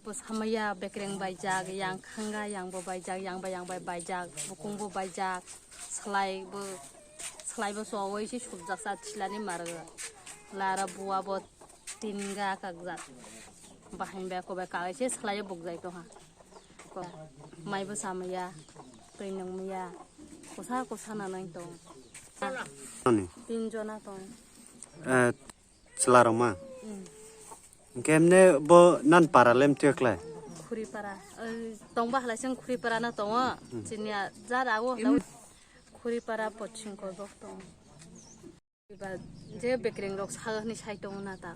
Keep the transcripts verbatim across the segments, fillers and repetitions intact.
Bo samaya bekreng baijak, yang khanga yang bo baijak, yang bai yang bai baijak, bukung bo baijak, slai bo, slai bo sowi se subjak sa thilani maro. Lara buwa bo tinga kakjak. Bahai bai kobai kagai se slai bukjai tongha. Ko-, mai bo samaya, twi nungmaya, kosa kosa nanai tong. Ani? Tin jona tong. Eh, Chwla rok ma? Mm. Hwnkhe emne bo nan para lem twi khlai? Khuri para. Oi, tongba halai chwng khuri para no tongo. Mm. Chini a jara o halai. Khuri para poching ko dok tongo. Ba je bekreng rok sago hwnwi sai tongo na ta.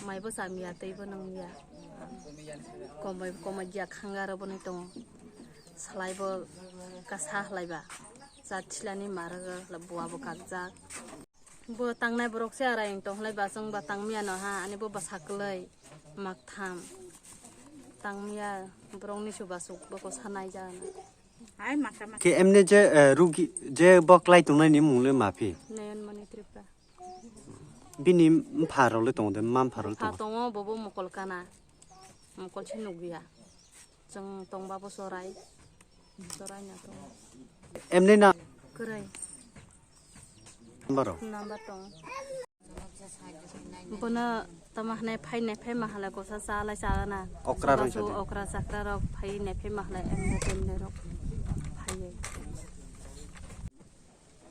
Mai bo cham ya, twi bo nung ya. Komai, komai ya khanga rok bo nai tongo. Slai bo kasa halai ba. Cha thilani maro buwa bo kakjak. Bo tangnai borok se arai wng tong khlai ba chwng ba tangmiya no ha, ani bo bwsa kwlwi maktham. Tangmiya borokni chubachu bo kosa naijak. Hai makha makha. Khe emne je, eh, rugi, je bo klai tongnai ni mung le maphi? Nayanmani Tripura. Bini mpha rok le tongo de, mma mpha rok le tongo? Tongo, bo bo mokol kana. Mokol se nugya. Chwng tongba bo chorai. Chorai na tongo. Emne na? Kwrwi. Number rok? Number tongo. Bono tama hwnwi phainai phai mahalai kosa chalai chagana. Okra rok. Okra chakra rok phainai phai mahalai emne temne rok phaiwi.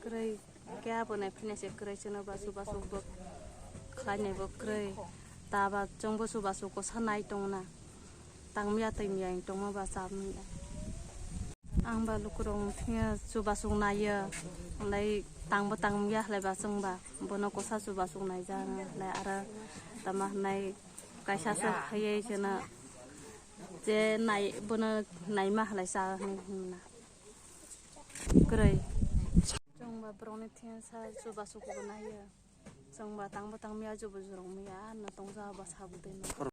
Kwrwi, khe abo nai phina se kwrwi, chwngno basu basu bo khlainai bo kwrwi. Ta ba chwng bo chubachu kosa nai tongna. Tangmiya twi miya wng tongma ba cha miya. Ang ba lukurok wng thangya chubachu naiya. Hwnlai tangbo tangmiya hwnlai ba chwng ba. Bono kosa chubachu naijak hwnlai aro tama hwnlai kaisa se phaiwi chwngno je nai bono naima hwnlai cha hwnwi hwnna. Kwrwi. Chwng ba borokni thengsa chubachu kubu naiya. Chwng ba tangbo tangmiya, jubu jurok miya, ano tongsa ba sabu twi.